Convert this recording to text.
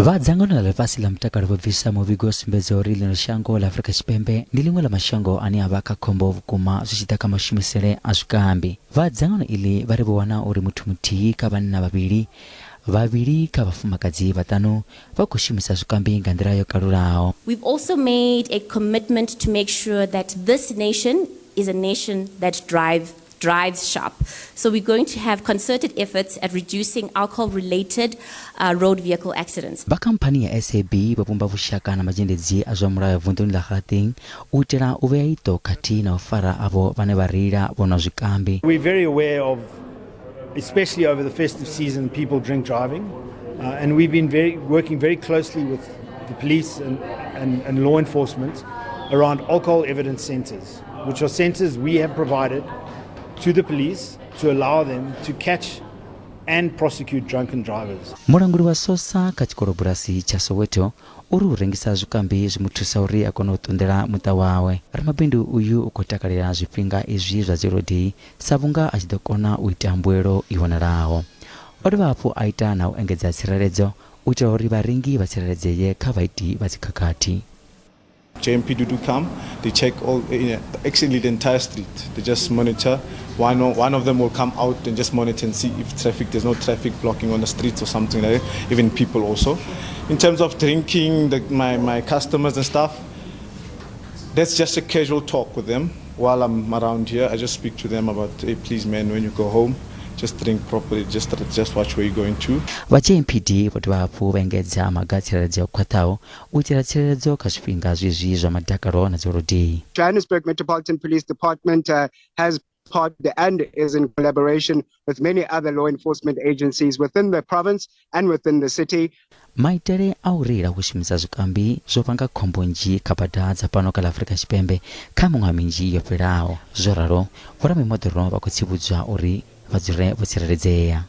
Vha dzangano ḽa ḽifhasi ḽa mutakalo vho bvisa muvhigo u sumbedzaho uri ḽino shango ḽa Afrika Tshipembe ndi ḽiṅwe ḽa mashango ane a vha kha khombo vhukuma zwi tshi ḓa kha mashumisele a zwikambi. Vha dzangano iḽi vha ri vho wana uri muthu muthihi kha vhanna vhavhili, vhavhili kha vhafumakadzi vhaṱanu vha khou shumisa zwikambi nga nḓila yo kalulaho. We've also made a commitment to make sure that this nation is a nation that drive, drives sharp. So we're going to have concerted efforts at reducing alcohol-related road vehicle accidents. Vha khamphani ya SAB vho vhumba vhushaka na mazhendedzi a zwa mulayo vunḓuni ḽa Gauteng u itela u vhea iṱo khathihi na u fara avho vhane vha reila vho nwa zwikambi. We're very aware of, especially over the festive season, people drink driving. And we've been working very closely with the police and law enforcement around alcohol evidence centers, which are centers we have provided to the police to allow them to catch and prosecute drunken drivers. Mulanguli wa SOSA kha tshikolobulasi tsha Soweto u ri u rengisa zwikambi zwi mu thusa uri a kone u ṱunḓela muṱa wawe. Ramabindu uyu u khou takalela zwifhinga izwi zwa dziholodei sa vhunga a tshi ḓo kona u ita mbuelo i vhonalaho. O dovha hafhu a ita na u engedza tsireledzo u itela uri vharengi vha tsireledzee kha vhaiti vha dzikhakhathi. JMPD do come, they check all, actually the entire street. They just monitor. One of them will come out and just monitor and see if there's no traffic blocking on the streets or something like that, even people also. In terms of drinking, my customers and stuff, that's just a casual talk with them. While I'm around here, I just speak to them about, hey, please man, when you go home, just drink properly, just watch where you're going to. Vha JMPD vho dovha hafhu vha engedza maga a tsireledzo yo khwaṱhaho u itela tsireledzo kha zwifhinga zwezwi zwa madakalo na dziholodei. Johannesburg Metropolitan Police Department has part and is in collaboration with many other law enforcement agencies within the province and within the city. Maitele a u reila u shumisa zwikambi zwo vhanga khombo nnzhi kha bada dza fhano kha ḽa Afrika Tshipembe kha miṅwaha minzhi yo fhelaho. Zwo ralo, vhoramimoḓoro vha khou tsivhudzwa uri vha dzule vho tsireledzea.